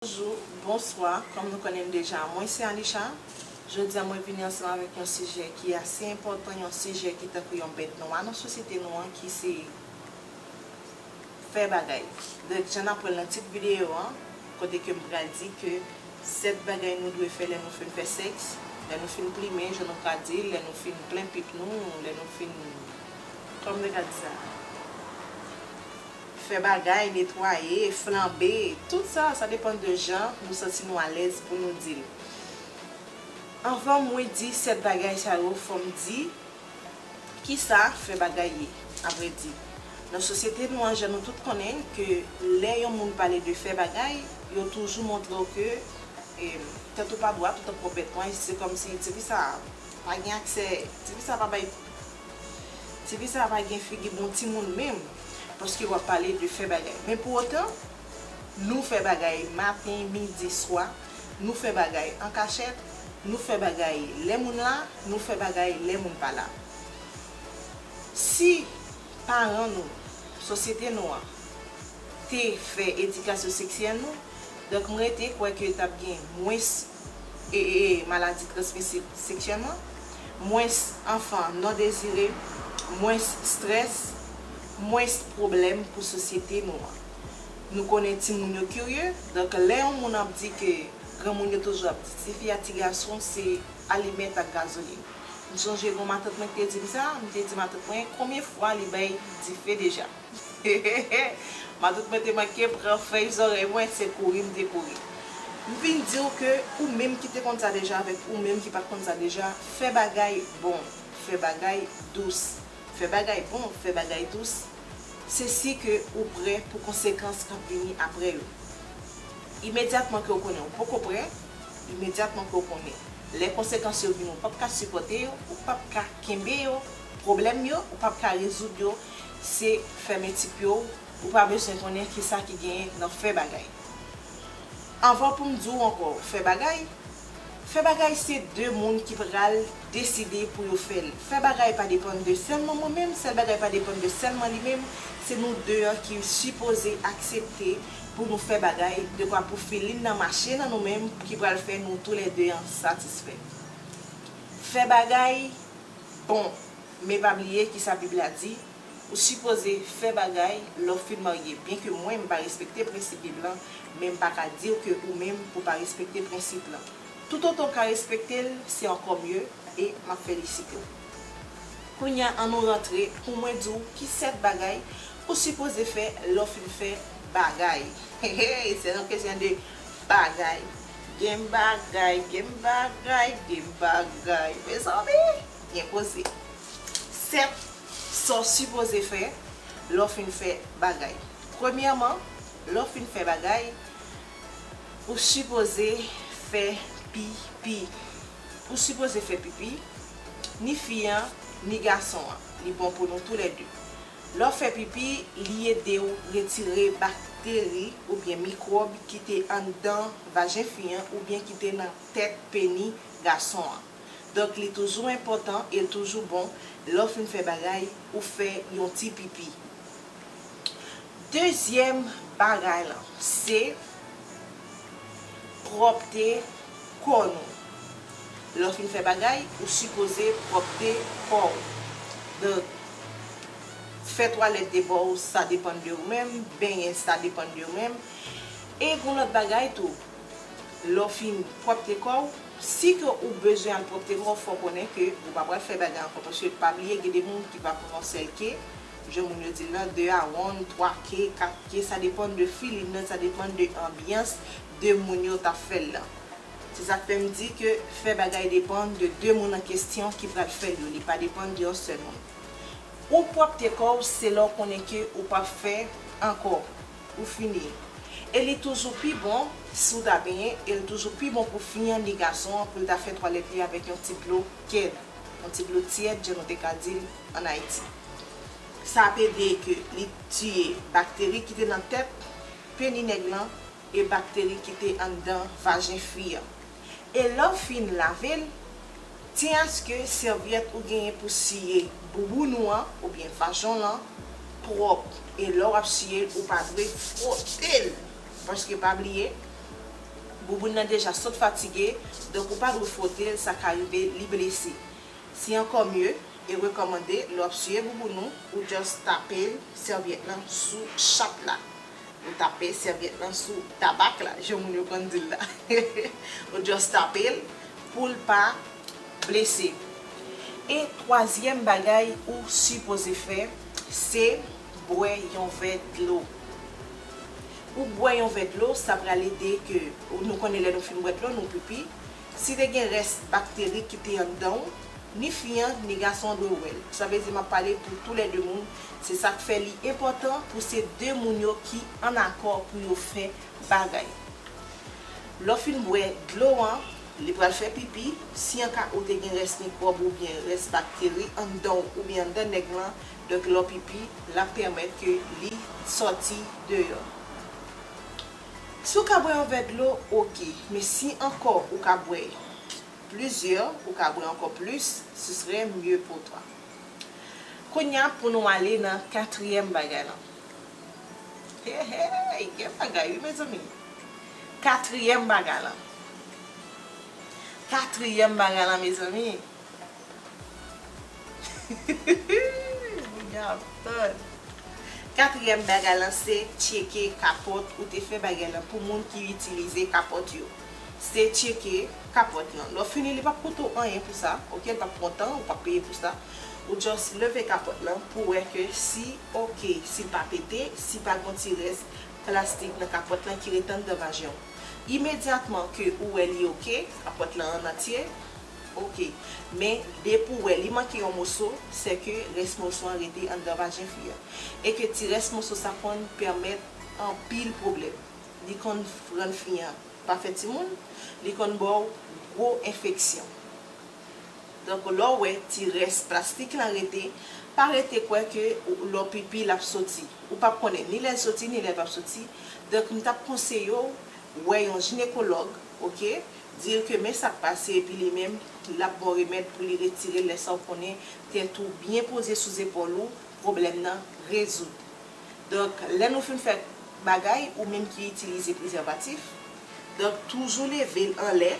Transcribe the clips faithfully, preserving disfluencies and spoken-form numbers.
Bonjou, bonswa, kòm nou konnen m deja, mwen se Alisha. Jodi a mwen vini ansanm avèk yon sijè ki ase enpòtan, yon sijè ki tankou yon bèt nwa nan sosyete nou an, ki se fè bagay. Donk, jan n ap wè l nan tit videyo an, kote ke m pral di ke sèt bagay nou dwe fè lè nou fin fè sèks, lè nou fin plimen, jan nou ka di l, lè nou fin plen pip nou, lè nou fin, kòm nou ka di sa, fè bagay, netwaye, flanbe, tout sa, sa depann de jan nou santi nou alèz pou nou di l. Anvan mwen di sèt bagay sa yo, fò m di kisa fè bagay ye, avrèdi. Nan sosyete nou an, jan nou tout konnen ke lè yon moun pale de fè bagay, yo toujou montre w ke, em, tèt ou pa dwat, ou tankou yon bèt nwa, se kòmsi tifi sa a pa gen aksè, tifi sa a pa bay, tifi sa a pa gen figi bon timoun menm, paske w ap pale de fè bagay. Men pou otan, nou fè bagay maten, midi, swa, nou fè bagay an kachèt, nou fè bagay lè moun la, nou fè bagay lè moun pa la. Si paran nou, sosyete nou an, te fè edikasyon seksyèl nou, donk m rete kwè ke t ap gen mwens e, e, e, maladi transmisib seksyèlman, mwens anfan non dezire, mwens strès, mwens pwoblèm pou sosyete nou an. Nou konnen timoun yo kirye, donk lè yon moun ap di ke granmoun yo toujou ap di tifi a ti gason se alimèt ak gazolin. M sonje gon matant mwen ki te di m sa, m te di matant mwen konbyen fwa li bay dife deja. Matant mwen te manke pran fèy zòrèy mwen, se kouri m te kouri. M vin di w ke ou menm ki te konn sa deja avèk ou menm ki pa t konn sa deja, fè bagay bon, fè bagay dous. Fè bagay bon, fè bagay dous, se si ke ou prè pou konsekans k ap vini apre yo. Imedyatman ke w konnen ou poko prè, imedyatman ke w konnen lè konsekans yo vini ou p ap ka sipòte yo, ou p ap ka kenbe yo, pwoblèm yo, ou p ap ka rezoud yo, se fèmen ti pye w, ou pa bezwen konnen kisa ki genyen nan fè bagay. Anvan pou m di w ankò, fè bagay, fè bagay se de moun ki pral deside pou yo fè l. Fè bagay pa depann de sèlman mwen menm, sèl bagay pa depann de sèlman li menm, se nou de an ki sipoze aksepte pou nou fè bagay, dekwa pou filin nan mache nan nou menm ki pral fè nou toulède an satisfè. Fè bagay bon, men pa bliye kisa Bib la di, ou sipoze fè bagay lè w fin marye. Byenke mwen, m pa respekte prensip Bib lan, men m pa ka di w ke ou menm ou pa respekte prensip lan. Toutotan w ka respekte l, se ankò mye, e m ap felisite w. Kounye a, ann nou rantre pou mwen di w ki sèt bagay ou sipoze fè lè w fin fè bagay. Hey, hey, se yon kesyon de bagay. Gen bagay, gen bagay, gen bagay. Mezanmi, byen koze. Sèt sa w sipoze fè lè w fin fè bagay. Premyèman, lè w fin fè bagay, ou sipoze fè pipi. Ou sipoze fè pipi, ni fi an, ni gason an. Li bon pou nou toulède. Lè w fè pipi, li ede w retire bakteri oubyen mikwòb ki te anndan vajen fi an oubyen ki te nan tèt peni gason an. Donk, li toujou enpòtan e l toujou bon, lè w fin fè bagay, ou fè yon ti pipi. Dezyèm bagay lan, se pwòpte kò nou. Lè w fin fè bagay, ou sipoze pwòpte kò w. Donk, fè twalèt de bò w, sa depann de ou menm, benyen, sa depann de ou menm. E gon lòt bagay tou, lè w fin pwòpte kò w, si ke ou bezwen al pwòpte kò w, fò w konnen ke ou pa pral fè bagay ankò, paske pa bliye gen de moun ki va pran yon sèl ke, jan moun yo di l lan, de a wonn, twa ke, kat ke, sa depann de feeling nan, sa depann de anbyans de moun yo t ap fè l lan. Se sa k fè m di ke fè bagay depann de de moun an kesyon ki pral fè l yo, li pa depann de yon sèl moun. Ou pwòpte kò w, se lè w konnen ke ou p ap fè ankò, ou fini. E li toujou pi bon si w ta benyen, e li toujou pi bon pou fi an ni gason an pou l ta fè twalèt li avèk yon ti dlo kèd, yon ti dlo tyèd, jan nou te ka di l ann Ayiti. Sa ap ede ke li tiye bakteri ki te nan tèt peni nèg lan e bakteri ki te anndan vajen fi an. E lè w fin lave l, tyen aske sèvyèt ou genyen pou siye bouboun ou an oubyen vajan w lan pwòp. E lè w ap siye l, ou pa dwe fwote l. Paske pa bliye, Bouboun nan deja sot fatige, donk ou pa dwe fwote l, sa ka rive li blese. Si ankò mye, e rekòmande, lè w ap siye bouboun ou, ou just tape l, sèvyèt lan sou chat la. Ou tape sèvyèt lan sou tabak la, jan moun yo konn di l la. Ou just tape l pou l pa blese. E twazyèm bagay ou sipoze fè, se bwè yon vè dlo. Ou bwè yon vè dlo, sa pral ede ke, nou konnen lè nou fin bwè dlo, nou pipi. Si te gen rès bakteri ki te anndan w, ni fi an, ni gason an dwe wè l. Sa vle di m ap pale pou toulède moun. Se sa k fè li enpòtan pou se de moun yo ki ann akò pou yo fè bagay. Lè w fin bwè dlo an, li pral fè pipi. Si an ka ou te gen rès mikwòb oubyen rès bakteri anndan w oubyen anndan nèg lan, donk lè w pipi, l ap pèmèt ke li sòti deyò. Si w ka bwè yon vè dlo, oke. Men si ankò ou ka bwè plizyè, ou ka bwè ankò plis, ce serait mieux pour toi. Kounye a, pou nou ale nan katriyèm bagay lan. Hey, hey, gen bagay, wi, mezanmi. Katriyèm bagay lan. Katriyèm bagay lan, mezanmi. Moun yo ap tann. Katriyèm bagay lan se tcheke kapòt ou te fè bagay lan pou moun ki itilize kapòt yo. Se tcheke kapòt lan. Lè w fini, li p ap koute w anyen pou sa, oke? Li p ap pran tan, ou p ap peye pou sa. Ou just leve kapòt lan pou wè ke si, oke, si l pa pete, si pa gen ti rès plastik nan kapòt lan ki ret anndan vajen w. Imedyatman ke ou wè li oke, kapòt lan an antye, oke. Men, depi w wè li manke yon moso, se ke rès moso an rete anndan vajen fi an. E ke ti rès moso sa konn pèmèt anpil pwoblèm. Li konn rann fi an pa fè timoun, li konn ba w gwo enfeksyon. Donk, lè w wè ti rès plastik lan rete, pa rete kwè ke ou- lè w pipi, l ap soti. Ou p ap konnen ni lè l soti, ni lè l p ap soti. Donk, m t ap konseye w wè yon jinekològ, oke? Di l ke men sa k pase, epi li menm, l ap ba w remèd pou li retire l. Lè sa w konnen tèt ou byen poze sou zepòl ou, pwoblèm nan rezoud. Donk, lè nou fin fè bagay, ou menm ki itilize prezèvatif, donk, toujou leve l anlè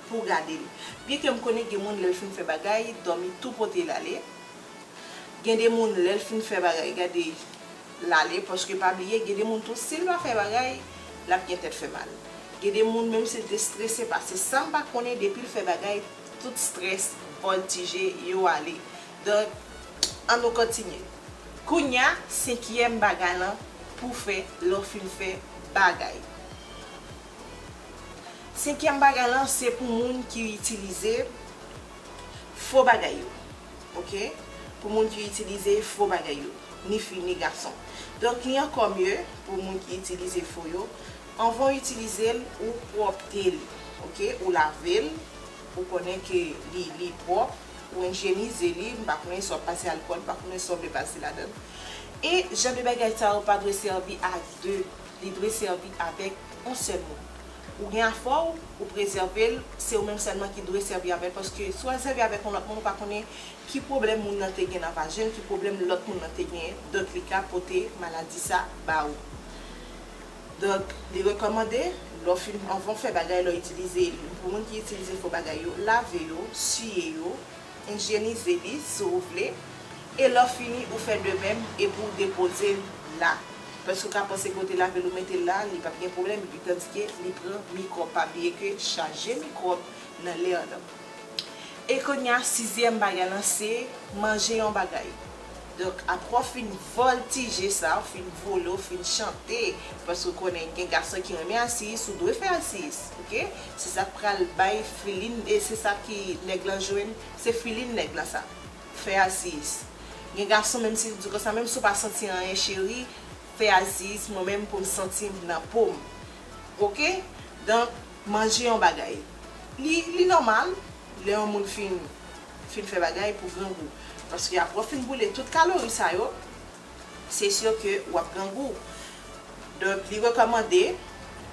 pou w gade l. Byenke m konnen gen moun, lè l fin fè bagay, dòmi tou pote l ale. Gen de moun, lè l fin fè bagay, gade l ale, paske pa bliye, gen de moun tou, si l pa fè bagay, l ap gen tèt fè mal. Gen de moun, menm si l te strese, pase sa m pa konnen, depi l fè bagay, tout strès, vòltije, yo ale. Donk, ann nou kontinye. Kounye a, senkyèm bagay lan pou fè lè w fin fè bagay. Senkyèm bagay lan, se pou moun ki itilize fo bagay yo. Oke? Pou moun ki itilize fo bagay yo. Ni fi, ni gason. Donk, li ankò mye pou moun ki itilize fo yo. Anvan w itilize l, ou pwòpte l. Oke? Ou lave l. Ou konnen ke li, li pwòp. Ou enjyenize li. M pa konnen si w ap pase alkòl, m pa konnen sa w vle pase ladan l. E jan de bagay sa yo pa dwe sèvi ak de. Li dwe sèvi avèk yon sèl moun. Ou gen afè w, ou prezève l, se ou menm sèlman ki dwe sèvi avè l, paske si w al sèvi avèk yon lòt moun, ou pa konnen ki pwoblèm moun nan te gen nan vajen l, ki pwoblèm lòt moun nan te genyen, donk li ka pote maladi sa ba ou. Donk, li rekòmande, lè w fin, anvan w fè bagay, lè w itilize, pou moun ki itilize fo bagay yo, lave yo, siye yo, enjyenize li si w vle, e lè w fini, ou fè de menm epi w depoze l la. Paske w ka panse ke w te lave l, ou mete l la, li p ap gen pwoblèm, epi tandike li pran mikwòb. Pa bliye ke chaje mikwòb nan lè an. E kounye a, sizyèm bagay lan, se manje yon bagay. Donk, apre w fin vòltije sa, w fin vole, w fin chante, paske w konnen gen gason ki renmen asiz, ou dwe fè asiz, oke? Se sa k pral bay filin, e se sa ki nèg lan jwenn, se filin nèg lan sa. Fè asiz. Gen gason, menm si l di konsa, menm si w pa santi anyen, cheri, fè asiz, mwen menm pou m santi m nan po m. Oke? Donk, manje yon bagay. Li, li nòmal, lè yon moun fin, fin fè bagay pou grangou. Paske apre w fin boule tout kalori sa yo, se si ke w ap grangou. Donk, li rekòmande,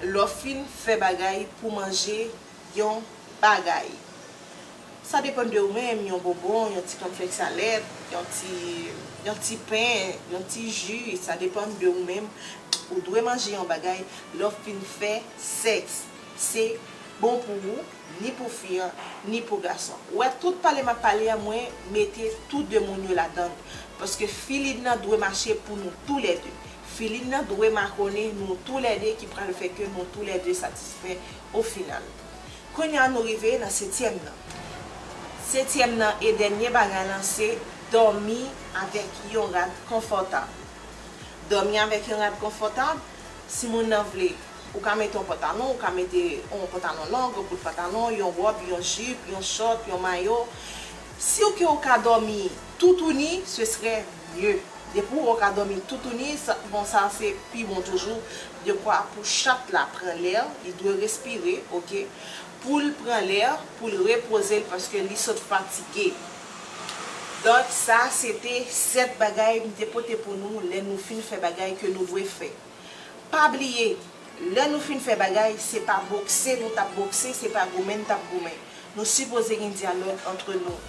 lè w fin fè bagay, pou manje yon bagay. Sa depann de ou menm, yon bonbon, yon ti kònflèk salèt, yon ti, yon ti pen, yon ti ji, sa depann de ou menm. Ou dwe manje yon bagay lè w fin fè sèks. Se bon pou ou, ni pou fi an, ni pou gason. Ou wè, tout pale m ap pale a, mwen mete tou de moun yo ladan l. Paske feeling nan dwe mache pou nou toulède. Feeling nan dwe makònen nou toulède ki pral fè ke nou toulède satisfè o final. Kounye a nou rive nan setyèm nan. Setyèm nan e dènye bagay lan se dòmi avèk yon rad konfòtab. Dòmi avèk yon rad konfòtab, si moun nan vle, ou ka mete yon pantalon, ou ka mete yon pantalon long, yon bout pantalon, yon wòb, yon jip, yon chòt, yon mayo. Si ou ke ou ka dòmi toutouni, ce serait mieux. Depi ou ka dòmi toutouni, sa, bon, sa se pi bon toujou. Dekwa pou chat la pran lè, li dwe respire, oke? Pou l pran lè, pou l repoze l, paske li sot fatige. Donk, sa se te sèt bagay m te pote pou nou lè nou fin fè bagay ke nou dwe fè. Pa bliye, lè nou fin fè bagay, se pa bokse nou t ap bokse, se pa goumen n t ap goumen. Nou sipoze gen dyalòg antre nou.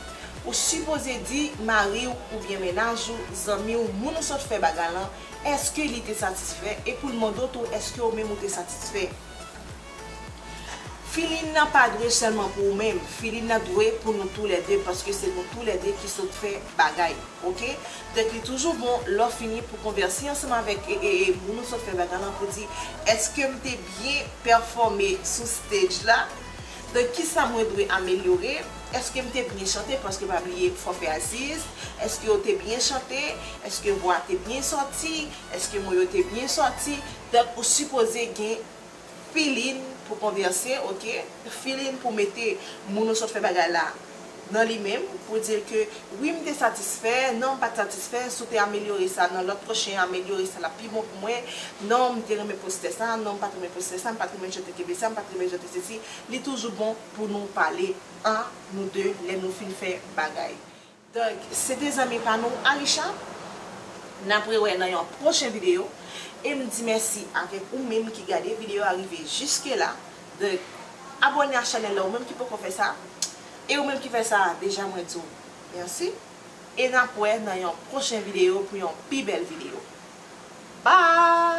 Ou sipoze di mari w oubyen mennaj ou, zanmi w, moun ou sot fè bagay lan, èske li te satisfè? E pou l mande w tou, èske ou menm ou te satisfè? Feeling nan pa dwe sèlman pou ou menm, feeling nan dwe pou nou toulède, paske se nou toulède ki sot fè bagay, oke? Donk, li toujou bon, lè w fini, pou konvèse ansanm avèk, e, e, e, moun ou sot fè bagay lan pou di, èske m te byen pèfòme sou stage la? Donk, kisa mwen dwe amelyore? Èske m te byen chante? Paske pa bliye, fòfè Aziz. Èske w te byen chante? Èske vwa te byen sòti? Èske mo yo te byen sòti? Donk, ou sipoze gen feeling pou konvèse, oke? Feeling pou mete moun ou sot fè bagay la nan li menm, pou di l ke wi, m te satisfè, non, m pa t satisfè, si w te amelyore sa nan lòt pwochen, amelyore sa, l ap pi bon pou mwen, non, m te renmen postè sa, non, m pa t renmen postè sa, m pa t renmen jan w te kenbe sa, m pa t renmen jan w te sesi. Li toujou bon pou nou pale an nou de lè nou fin fè bagay. Donk, se te zanmi pa nou, Alisha. N ap rewè nan yon pwochen videyo. E m di mèsi avèk ou menm ki gade videyo a rive jiske la. Donk, abòne a chanèl la, ou menm ki poko fè sa. E ou menm ki fè sa deja, mwen di w mèsi. E n ap wè nan yon pwochen videyo pou yon pi bèl videyo. Bye!